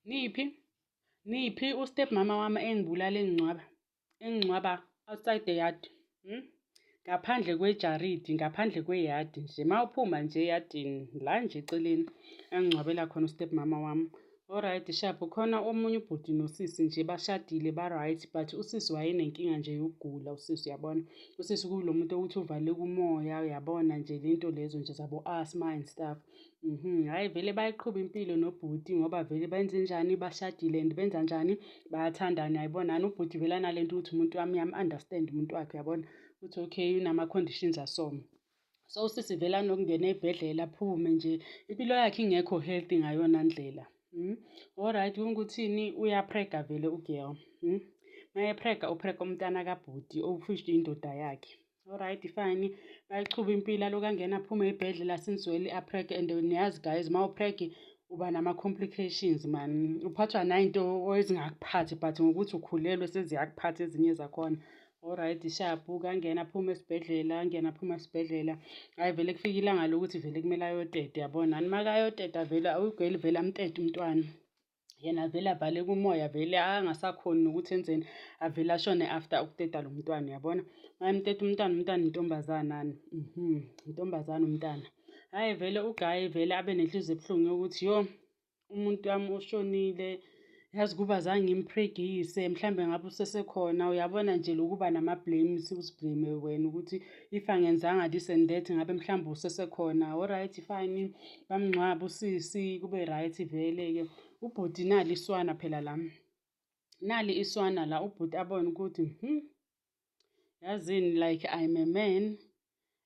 Niphi? Niphi u-step mama wami engibulala engingcwaba? Engingcwaba outside the yard. Ngaphandle kwejaridi, ngaphandle kweyadi nje. Uma uphuma nje eyadini, la nje eceleni, engingcwabela khona u-step mama wami. Alright sharp, khona omunye ubhuti nosisi nje bashadile ba-right, but usisi wayenenkinga nje yokugula usisi, uyabona. Usisi kulo muntu okuthi uvaleka umoya, uyabona nje lento lezo nje zabo-asthma and stuff. Hhayi vele bayiqhuba impilo nobhuti ngoba vele benzenjani, bashadile and benza njani, bayathandana, uyayibona. Ubhuti vele analento ukuthi umuntu wami uyam-understand umuntu wakhe, uyabona, ukuthi okay unama-conditions aso. So usisi vele anokungena ey'bhedlela aphume nje, impilo yakhe ingekho healthy ngayona ndlela. Alright, kungukuthini uyaprega vele u-girl. Mayeprega uprega umntana kabhuti of which indoda yakhe. Alright, fine, bayichuba impilo aloku angena aphume ey'bhedlela since vele aprege and niyazi guys, uma uprege uba nama-complications man. Uphathwa nayinto ezingakuphathi but ngokuthi ukhulelwe seziyakuphatha ezinye zakhona. Alright, sharp, kangena aphume esibhedlela, angena aphume esibhedlela. Hhayi vele kufika ilanga lokuthi vele kumele ayoteta, yabona. Makayoteta vele u-girl vele amtete umntwana. Yena vele avaleke umoya vele angasakhoni nokuthi enzeni, avele ashone after ukuteta lo mntwana, uyabona. Mayemteta umntwana, umntwana intombazana-ni, intombazane umntana. Hhayi vele u-guy vele abe nenhliziyo ebuhlungu yokuthi yo, umuntu wami ushonile, yazi kuba zange ngimphregise, mhlambe ngabe usesekhona. Uyabona nje lokuba nama-blames, uzi-blame wena ukuthi if angenzanga this and that ngabe mhlawumbe usesekhona. Alright, fine, bamngcwabe usisi kube right vele-ke. Ubhuti nali iswana phela la, nali iswana la ubhuti abone ukuthi yazini like I'm a man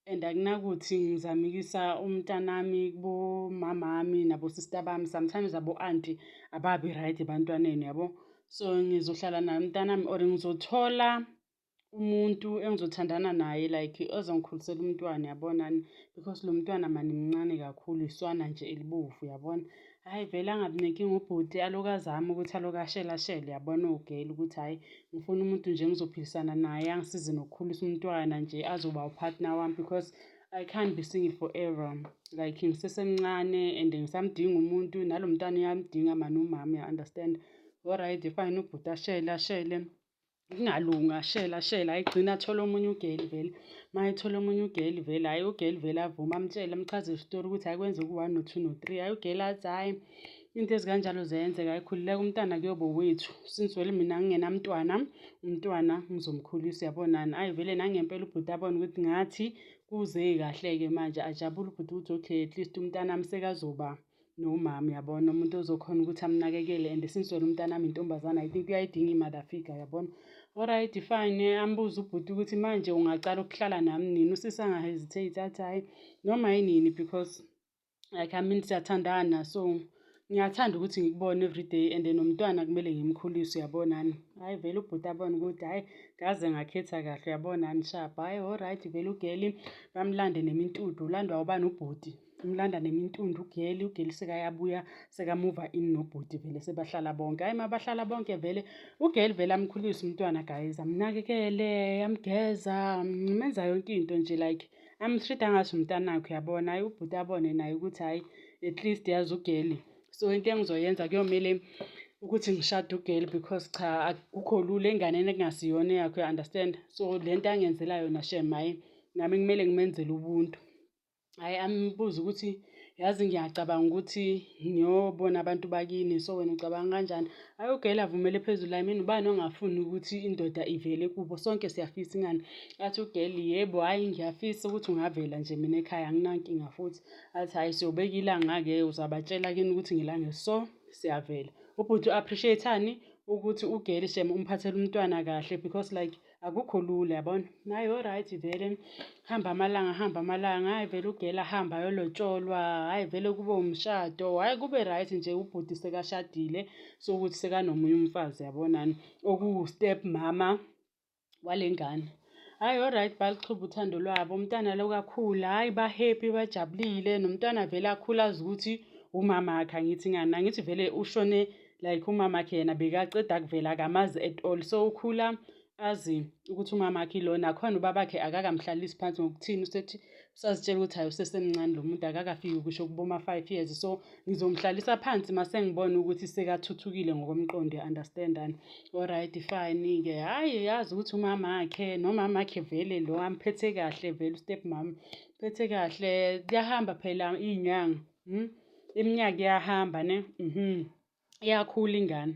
and akunakuthi ngizamikisa umntanami kubomamami nabo-sister bami. Sometimes abo-aunty ababi right ebantwaneni, yabo. So ngizohlala naye umntanami or ngizothola umuntu engizothandana naye like ozongikhulisela umntwana, yabona because lo mntwana mani mncane kakhulu, iswana nje elibovu, uyabona. Hhayi vele angabi nenkinga ubhuti aloku azame ukuthi aloku ashele ashele, yabona u-girl ukuthi hhayi ngifuna umuntu nje engizophilisana naye angisize nokukhulisa umntwana nje azoba u-partner wami because I can't be single forever. Like ngisesemncane and ngisamdinga umuntu, nalo mntwana uyamdinga mani umama, uya-understand. Alright, fine, ubhuti ashele ashele. Kungalungi ashele ashele, hhayi gcina athole omunye u-girl vele. Uma ethola omunye u-girl vele, hhayi u-girl vele avume amtshele amchazele isitori ukuthi hhayi kwenzeka u-one no-two no-three. Hhayi u-girl athi hhayi into ezikanjalo ziyenzeka, hhayi khululeka umntwana kuyoba owethu. Since vele mina ngingenamntwana, umntwana ngizomkhulisa, uyabonani. Hhayi vele nangempela ubhuti abone ukuthi ngathi kuze kahle-ke manje, ajabule ubhuti ukuthi okay at least umntanami sekazoba nomama, uyabona, umuntu ozokhona ukuthi amnakekele and since wena umntanami intombazane, I think uyayidinga i-mother figure, uyabona. Alright, fine, ambuze ubhuti ukuthi manje ungacala ukuhlala nami nini? Usisi anga-hesitate athi hhayi noma yinini because like I mean siyathandana, so ngiyathanda ukuthi ngikubone everyday and nomntwana kumele ngimkhulise, uyabonani. Hhayi vele ubhuti abone ukuthi hhayi ngaze ngakhetha kahle, uyabonani, sharp. Hhayi alright vele u-girl bamlande nemintundu, ulandwa ubani ubhuti? Umlanda nemintundu u-girl, u-girl sekayabuya sekamuva in nobhuti vele sebahlala bonke. Hhayi mabahlala bonke vele u-girl vele amkhulise umntwana guys, amnakekele, amgeza, menza yonke into nje like am-treat-a ngathi umntanakhe, uyabona. Hhayi ubhuti abone naye ukuthi hhayi at least yazi u-girl. So into engizoyenza kuyomele ukuthi ngishade u-girl because cha akukho lula enganeni ekungasiyona eyakho, uya-understand. So lento angenzela yona shem hhayi nami kumele ngimenzele ubuntu. Hhayi ambuze ukuthi yazi ngiyacabanga ukuthi ngiyobona abantu bakini, so wena ucabanga kanjani? Hhayi u-girl avumele phezulu, I mean ubani ongafuni ukuthi indoda ivele kubo, sonke siyafisa ingani. Athi u-girl yebo, hhayi ngiyafisa ukuthi ungavela nje mina ekhaya anginankinga futhi. Athi hhayi siyobeka ilanga-ke uzabatshela kini ukuthi ngelanga so siyavela. Ubhuti u-appreciate-ani ukuthi u-girl shem umphathele umntwana kahle because like akukho lula, yabona. Hhayi alright vele, hamba amalanga hamba amalanga, hhayi vele u-girl ahambe ayolotsholwa, hhayi vele kube umshado, hhayi kube right nje ubhuti sekashadile, so ukuthi sekanomunye umfazi, yabonani, okuwu-step mama wale ngane. Hhayi alright baluxhuba uthando lwabo, umntwana lokhu akhula, hhayi ba-happy bajabulile, nomntwana vele akhule azi ukuthi umamakhe angithi ngani, angithi vele ushone like umamakhe yena bekaceda kuvela akamazi at all, so ukhula azi ukuthi umamakhe ilo. Nakhona ubabakhe akakamhlalisi phansi ngokuthini, usethi Usazitshela ukuthi hhayi usesemncane lo muntu akakafiki kusho kuboma-5 years so ngizomhlalisa phansi mase ngibona ukuthi sekathuthukile ngokomqondo uya-understand-ani. Alright fine-ke, hhayi yazi ukuthi umamakhe nomamakhe vele lo amphethe kahle vele u-step mama, uphethe kahle kuyahamba phela iy'nyanga . Iminyaka iyahamba ne . Iyakhula ingane.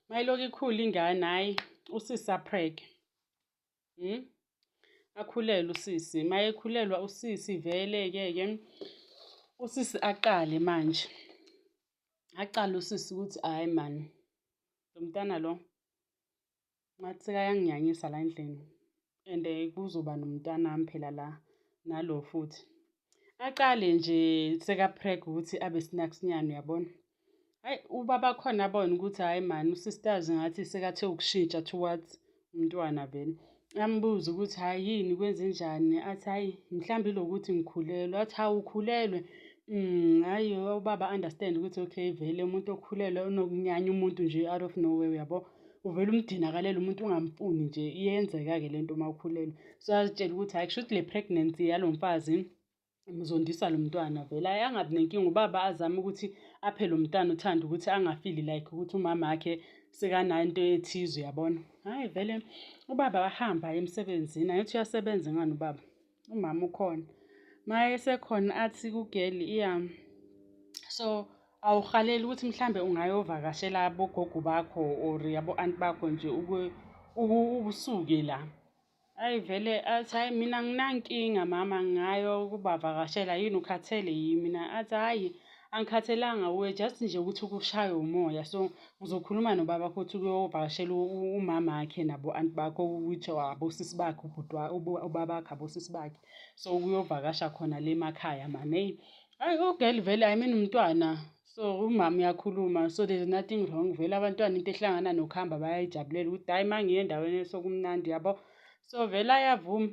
Mayilokhu ikhula ingane hhayi usisi aprege. Akhulelwe usisi. Mayekhulelwa usisi vele-ke ke usisi aqale manje. Aqale usisi ukuthi hhayi mani lo mntana lo ngathi sekayanginyanyisa la endlini and kuzoba nomntanami phela la nalo futhi. Aqale nje seka-preg ukuthi abe snacksnyana uyabona. Hhayi ubaba khona abone ukuthi hhayi mani usisters ngathi sekathe ukushintsha towards umntwana vele. Ambuze ukuthi hhayi yini kwenzenjani athi hhayi mhlawumbe ilokuthi ngikhulelwe, athi hawu ukhulelwe. Hhayi ubaba understand ukuthi okay vele umuntu okhulelwe unokunyanya umuntu nje out of nowhere uyabo. Uvele umdinakalele umuntu ungamfuni nje iyenzeka-ke lento uma ukhulelwe. So azitshele ukuthi hhayi kushuthi le pregnancy yalo mfazi ngizondisa lo mntwana vele hhayi angabi nenkinga ubaba azame ukuthi aphe lo mntwana uthando ukuthi angafili like ukuthi umama wakhe sekanayo into ethize uyabona. Hhayi vele ubaba wahamba emsebenzini angithi uyasebenza ngani ubaba, umama ukhona. Uma esekhona athi kugeli iya so awuhaleli ukuthi mhlambe ungayovakashela abogogo bakho or abo-anti bakho nje usuke la. Ayi vele athi hhayi mina anginankinga mama ngayo ukubavakashela yini ukhathele yini mina athi hhayi angikhathelanga wuwe just nje ukuthi ukushaywe umoya so ngizokhuluma nobaba futhi ukuyovakashela umamakhe nabo-anti bakho which abosisi bakhe ubhuti ubabakhe abosisi bakhe so ukuyovakasha khona le emakhaya mani eyi. Hhayi u-girl vele I mean umntwana so umama uyakhuluma so there's nothing wrong vele abantwana into ehlangana nokuhamba bayayijabulela ukuthi hhayi uma ngiye endaweni esokumnandi yabo. So vele ayavuma.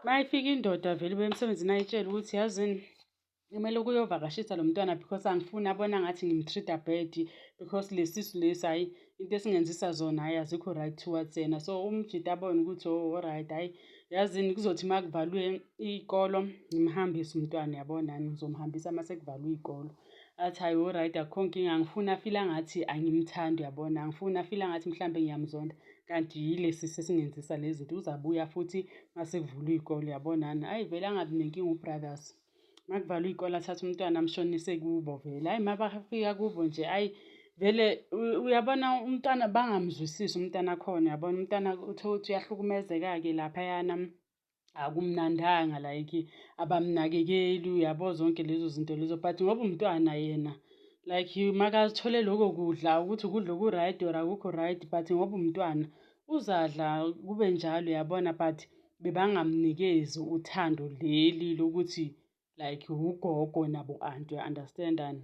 Uma ifika indoda vele ibuya emsebenzini ayitshele ukuthi yazini kumele ukuyovakashisa lo mntwana because angifuni abone angathi ngim-treat-a bad because le sisu lesi hhayi into esingenzisa zona hhayi azikho right towards yena. So umjita abone ukuthi oh alright hhayi yazini kuzothi uma kuvalwe iy'kolo ngimhambise umntwana uyabona ngizomhambisa uma sekuvalwe iy'kolo. Athi hhayi alright akukho nkinga angifuni afile angathi angimthandi uyabona, angifuni afile angathi mhlampe ngiyamzonda kanti yilesi sesingenzisa lezi zinto uzabuya futhi uma sekuvulwa iy'kolo uyabonani. Hhayi vele angabi nenkinga u-brothers. Uma kuvalwa iy'kole athathe umntwana amshonise kubo vele. Hhayi uma bafika kubo nje hhayi vele uyabona umntwana bangamzwisisi umntana khona uyabona umntana uthole ukuthi uyahlukumezeka-ke laphayana. Akumnandanga like abamnakekeli uyabo zonke lezo zinto lezo but ngoba umntwana yena like makazithole loko kudla ukuthi ukudla oku-right or akukho right but ngoba umntwana uzadla kube njalo uyabona but bebangamnikezi uthando leli lokuthi like ugogo nabo-anti uya-understand-ani.